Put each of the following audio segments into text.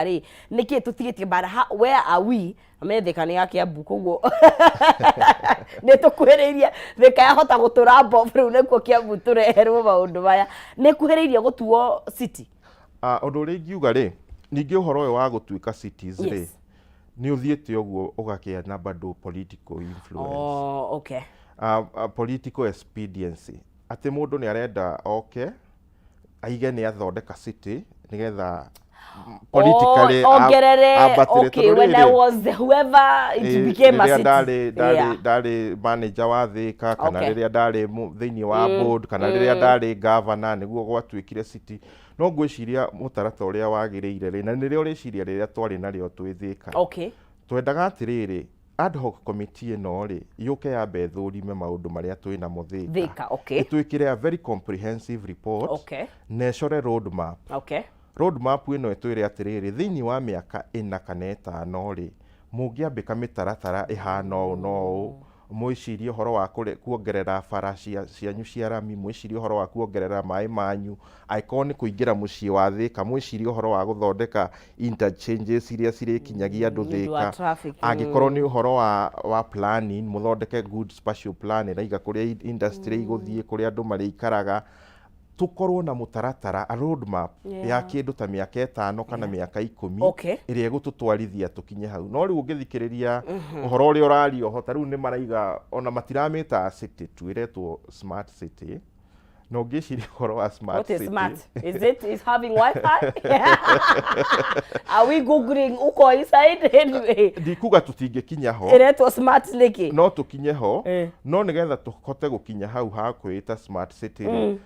Rĩ nĩkĩ tũtigĩtie but where are we? Amenye Thĩka nĩ ya Kĩambu, koguo nĩ tũkuhĩrĩirie. Thĩka yahota gũtũra mbobu rĩu nĩkuo Kĩambu tũreherwo maũndũ maya. Nĩ kuhĩrĩirie gũtuo city. Ah, ũndũ ũrĩa ingiuga rĩ, ningĩ ũhoro ũyũ wa gũtuĩka cities rĩ, nĩ ũthiĩte ũguo ũgakĩa na bado political influence. Political expediency, atĩ mũndũ nĩ arenda oke aige nĩ athondeka city nĩgetha politically Oh, ongerere ambatĩre. Okay, Tondũ when I rĩrĩ, was whoever, it became a rĩrĩa city. ndarĩ ndarĩ manager wa Thĩka kana rĩrĩa ndarĩ thĩinĩ wa board kana rĩrĩa ndarĩ governor nĩguo gwatuĩkire city. No ngwĩciria mũtaratara ũrĩa wagĩrĩire rĩ, na nĩrĩo rĩciria rĩrĩa twarĩ narĩo twĩ Thĩka, twendaga atĩrĩrĩ, ad hoc committee ĩno rĩ, yũke yambe ĩthũrime maũndũ marĩa twĩ namo Thĩka, Thĩka, okay. ĩtwĩkĩre a very comprehensive report na ĩcore road map. Road map ĩno ĩtwĩre atĩrĩrĩ, thĩinĩ wa mĩaka 4 kana 5 rĩ, mũngĩambĩka mĩtaratara ĩhana ũũ no ũũ, mwĩcirie ũhoro wa kuongerera bara cianyu cia rami, mwĩcirie ũhoro wa kuongerera maĩ manyu, angĩkorwo nĩ kũingĩra mũciĩ wa Thĩka, mwĩcirie ũhoro wa gũthondeka interchanges iria cirĩkinyagia andũ Nĩ ũndũ wa Thĩka, traffic. Angĩkorwo nĩ ũhoro wa planning, mũthondeke good spatial plan ĩraiga kũrĩa industry igũthiĩ, kũrĩa andũ marĩikaraga, tũkorwo na mũtaratara, a road map ya kĩndũ ta mĩaka 5 kana mĩaka 10 ĩrĩa ĩgũtũtwarithia tũkinye hau. No rĩu ũngĩthikĩrĩria ũhoro ũrĩa ũrario ho, ta rĩu nĩ maraiga ona matiramĩta city tu, ĩretwo smart city. Na ũngĩciria ũhoro wa smart What is city, smart? Is it is having Wi-Fi? Are we googling uko inside anyway? Ndikuga tũtingĩkinya ho. Ĩretwo smart nĩkĩ? No tũkinye ho. No nĩgetha tũhote gũkinya hau ha kwĩĩta smart city rĩ,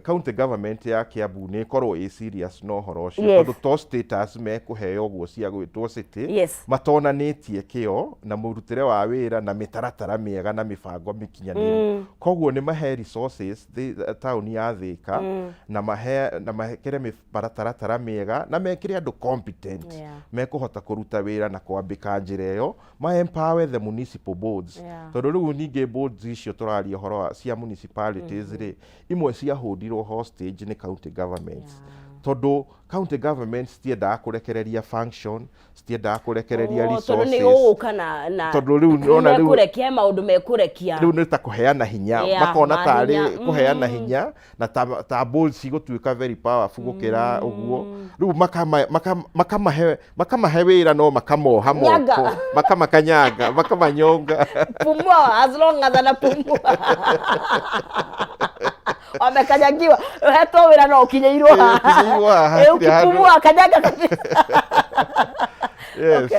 county government ya Kiambu nĩ ĩkorwo ĩ serious na ũhoro ũcio, tondũ to status mekũheo ũguo cia gwĩtwo city matonanĩtie kĩo na mũrutĩre wa wĩra na mĩtaratara mĩega na mĩbango mĩkinyanĩru. Koguo nĩ mahe resources taũni ya Thĩka na mahekere mĩtaratara mĩega na mekĩre andũ competent mekũhota kũruta wĩra na kwambĩka njĩra ĩyo, ma empower the municipal boards, tondũ rĩu ningĩ boards icio tũraria ũhoro wa cia municipalities rĩ, imwe ciahũndirwo hostage nĩ county governments, tondũ county governments citiendaga kũrekereria function, citiendaga kũrekereria Oh, tondũ nĩ resources. gũgũka na Tondũ rĩu nĩwona rĩu mekũrekia maũndũ mekũrekia. Rĩu nĩ ta kũheana hinya, makona mahinya. Tarĩ kũheana hinya na ta boards cigũtuĩka very powerful gũkĩra ũguo. Rĩu makamahe wĩra no makamoha moko. Nyanga. Makamakanyanga, makamanyonga. Pumua, as long as anapumua. Wamekanyagiwa, hetwo wĩra no ũkinyĩirwo haha. Ũkinyĩirwo haha, Eh, hatirĩ handũ. Ukipumua kanyaga kabisa. Yes.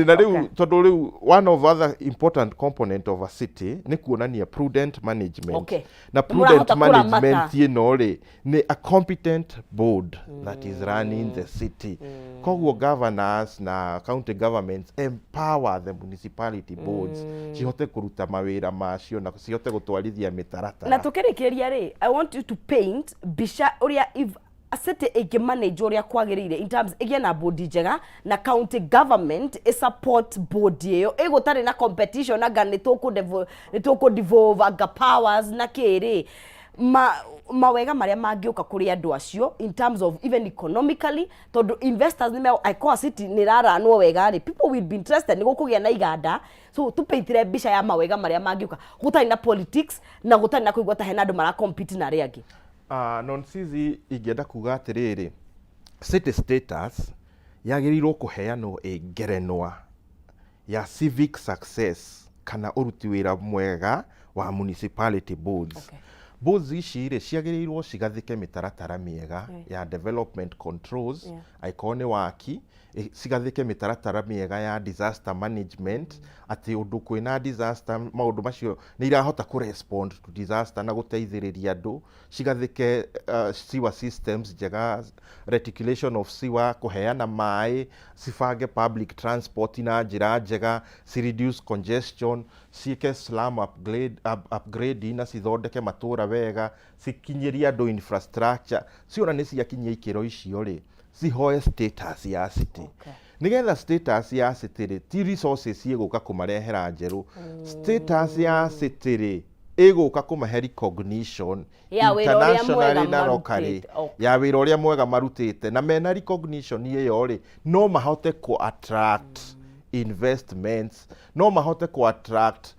Na rĩu tondũ rĩu one of other important component of a city nĩ kuonania prudent management, na prudent Mũrahota kũramata. management ĩno rĩ, nĩ a competent board that is running the city. Koguo governors na county governments empower the municipality boards cihote kũruta mawĩra macio na cihote gũtwarithia mĩtaratara. Na tukĩrĩkĩrĩria rĩ, I want you to paint mbica ũrĩa if a city ĩngĩ manage ũrĩa kwagĩrĩire, in terms ĩgĩe na board njega na county government ĩ support board ĩyo, ĩgũtarĩ na competition, anga nĩ tũkũ devolve anga powers na kĩrĩ ma mawega marĩa mangĩũka kũrĩ andũ acio in terms of even economically, tondũ investors nĩ angĩkorwo city nĩ ĩraranwo wega rĩ, people will be interested, nĩ gũkũgĩa na iganda. So tũpaintire mbica ya mawega marĩa mangĩũka gũtarĩ na politics na gũtarĩ na kũigua ta hena andũ mara compete na arĩa angĩ. Nonsizi, ingĩenda kuga atĩrĩrĩ, city status yagĩrĩirwo kũheanwo ĩ ngerenwa ya civic success kana ũruti wĩra mwega wa municipality boards. Boards ici rĩ, ciagĩrĩirwo cigathĩke mĩtaratara mĩega ya development controls, angĩkorwo nĩ waki, cigathĩke mĩtaratara mĩega ya disaster management, atĩ ũndũ kwĩna disaster maũndũ macio nĩ irahota kũ respond to disaster na gũteithĩrĩria andũ, cigathĩke sewer systems njega, reticulation of sewer, kũheana maĩ, cibange public transport na njĩra njega, ci reduce congestion, ciĩke slum upgrade na cithondeke matũra wega, cikinyĩrie andũ infrastructure. Ciona nĩ ciakinyia ikĩro icio rĩ, cihoe status ya city. Nĩgetha status ya city rĩ, ti resources igũka kũmarehera njerũ. Status ya city rĩ, Ĩgũka kũmahe recognition Ya wĩra ũrĩa mwega internationally na locally. marutĩte. Okay. Ya wĩra ũrĩa mwega marutĩte, na mena recognition ĩyo rĩ, no mahote ku attract investments, no mahote ku attract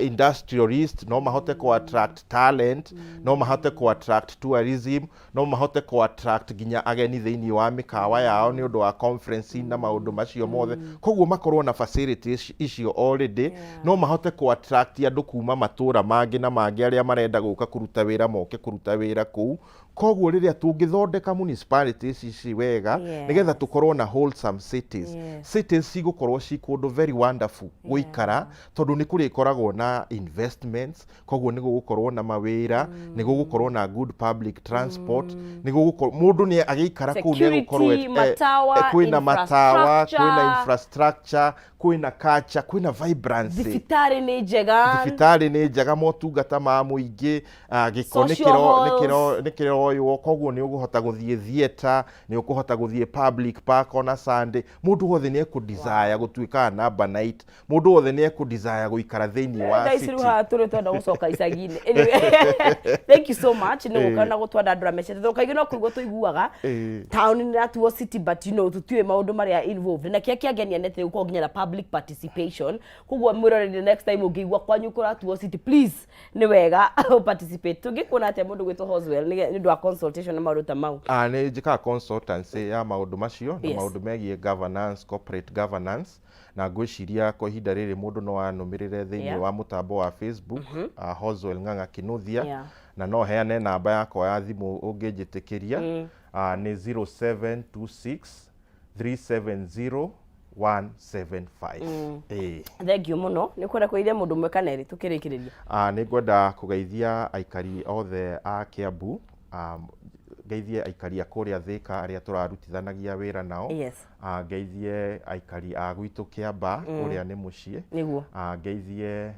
industrialist, no mahote ku attract talent, no mahote ku attract tourism, no mahote ku attract nginya ageni thĩinĩ wa mĩkawa yao nĩ ũndũ wa conference na maũndũ macio mothe. Koguo makorwo na facilities icio already, no mahote ku attract andũ kuma matũra mangĩ na mangĩ arĩa marenda gũka kũruta wĩra, moke kũruta wĩra kũu. Koguo rĩrĩa tũngĩthondeka municipalities ici wega, nĩgetha tũkorwo na wholesome cities, cities cigũkorwo ci kũndũ very wonderful gũikara, tondũ nĩ kũrĩkoragwo na investments. Koguo nĩ gũgũkorwo na mawĩra, nĩ gũgũkorwo na good public transport, nĩ gũgũkorwo mũndũ nĩ agĩikara kũu nĩ egũkorwo Security, matawa, kwĩna matawa, kwĩna infrastructure. Infrastructure, kwĩna culture, kwĩna vibrancy. Thibitarĩ nĩ njega. Thibitarĩ nĩ njega, motungata ma mũingĩ, gĩko nĩ Social halls. Nĩ kĩroywo. Koguo nĩ ũgũhota gũthiĩ theatre, nĩ ũkũhota gũthiĩ public park ona Sunday. Mũndũ wothe nĩ ekũ desire gũtuĩka an urbanite, mũndũ wothe nĩ ekũ desire gũikara thĩinĩ wa Thaa ici rĩu city. Haha tũrĩ twenda gũcoka icagi-inĩ. Anyway, thank you so much nĩ gũka na gũtwandandũra meciria, tondũ kaingĩ no kũigua tũiguaga town nĩ ĩratuo city, but tũtiũĩ maũndũ marĩa involved. Na kĩrĩa kĩangenia nĩ atĩ gũkorwo nginya na public participation. Koguo mwĩroreri, next time ũngĩigua kwanyu kũratuo city, please, nĩ wega participate. Tũngĩkuona atĩa mũndũ gwĩtwo Hoswell nĩ ũndũ wa consultation na maũndũ ta mau? Nĩ njĩkaga consultancy ya maũndũ macio na maũndũ megiĩ governance, corporate governance, na ngwĩciria kwa ihinda rĩrĩ mũndũ no anũmĩrĩre thĩinĩ wa mũtambo wa Facebook, Hoswell Ng'ang'a Kinuthia, na no heane namba yakwa ya thimũ ũngĩnjĩtĩkĩria. Nĩ 0726 370 175. Ĩĩ. Thank you mũno. Nĩ kwenda kũgeithia mũndũ ũmwe kana erĩ tũkĩrĩkĩrĩria? Nĩ ngwenda kũgeithia aikari othe a Kiambu, ngeithie aikari a kũrĩa Thĩka arĩa tũrarutithanagia wĩra nao, ngeithie aikari a gwitũ Kĩamba kũrĩa nĩ mũciĩ, ngeithie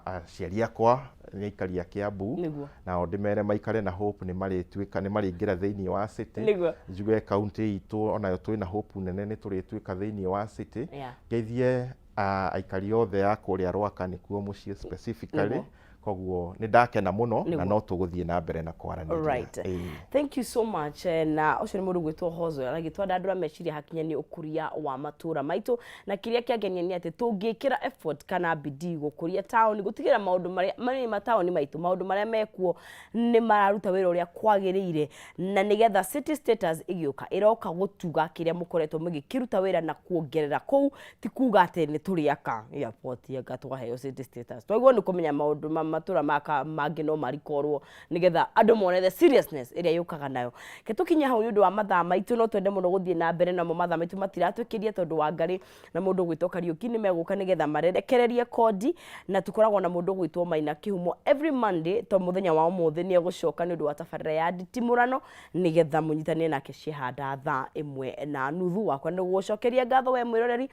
aciari akwa nĩ aikari a Kiambu, nao ndĩmere maikare na hope nĩ marĩtuĩka nĩ marĩingĩra thĩinĩ wa city. Njuge kaunti itũ onayo twĩna hope nene nĩ tũrĩtuĩka thĩinĩ wa city. Ngeithie aikari othe a kũrĩa Rwaka, nĩkuo mũciĩ specifically. Koguo nĩ ndakena mũno na no tũgũthiĩ na mbere na kwaranĩria. Ĩĩ. Thank you so much. Na ũcio nĩ mũndũ gwĩtwo Hoswell agĩtwandandũra meciria hakinya nĩ ũkũria wa matũra maitũ, na kĩrĩa kĩangenia nĩ atĩ tũngĩkĩra effort kana bidii gũkũria taũni, gũtigĩrĩra maũndũ marĩa marĩ mataũni maitũ, maũndũ marĩa mekuo nĩ mararuta wĩra ũrĩa kwagĩrĩire, na nĩgetha city status ĩgĩũka ĩroka gũtuga kĩrĩa mũkoretwo mũgĩkĩruta wĩra na kuongerera kũu. Ti kuga atĩ nĩ tũrĩaka airport anga twaheo city status. Twagĩrĩirwo nĩ kũmenya maũndũ ma matũra maka mangĩ no marikorwo, nĩgetha andũ mone the seriousness ĩrĩa yũkaga nayo. Ke tũkinye hau nĩ ũndũ wa mathaa maitũ. No twende mũno gũthiĩ na mbere namo mathaa maitũ matiratwĩkĩria, tondũ wa Ngarĩ na mũndũ ũgwĩtwo Kariũki nĩ megũka nĩgetha marerekererie kondi, na tũkoragwo na mũndũ ũgwĩtwo Maina Kĩhumo every Monday. To mũthenya wa ũmũthĩ nĩ egũcoka nĩ ũndũ wa tabarĩra ya nditimũrano, nĩgetha mũnyitanĩre nake ciehanda thaa 1:30. Wakwa nĩ gũgũcokeria ngatho we mwĩroreri.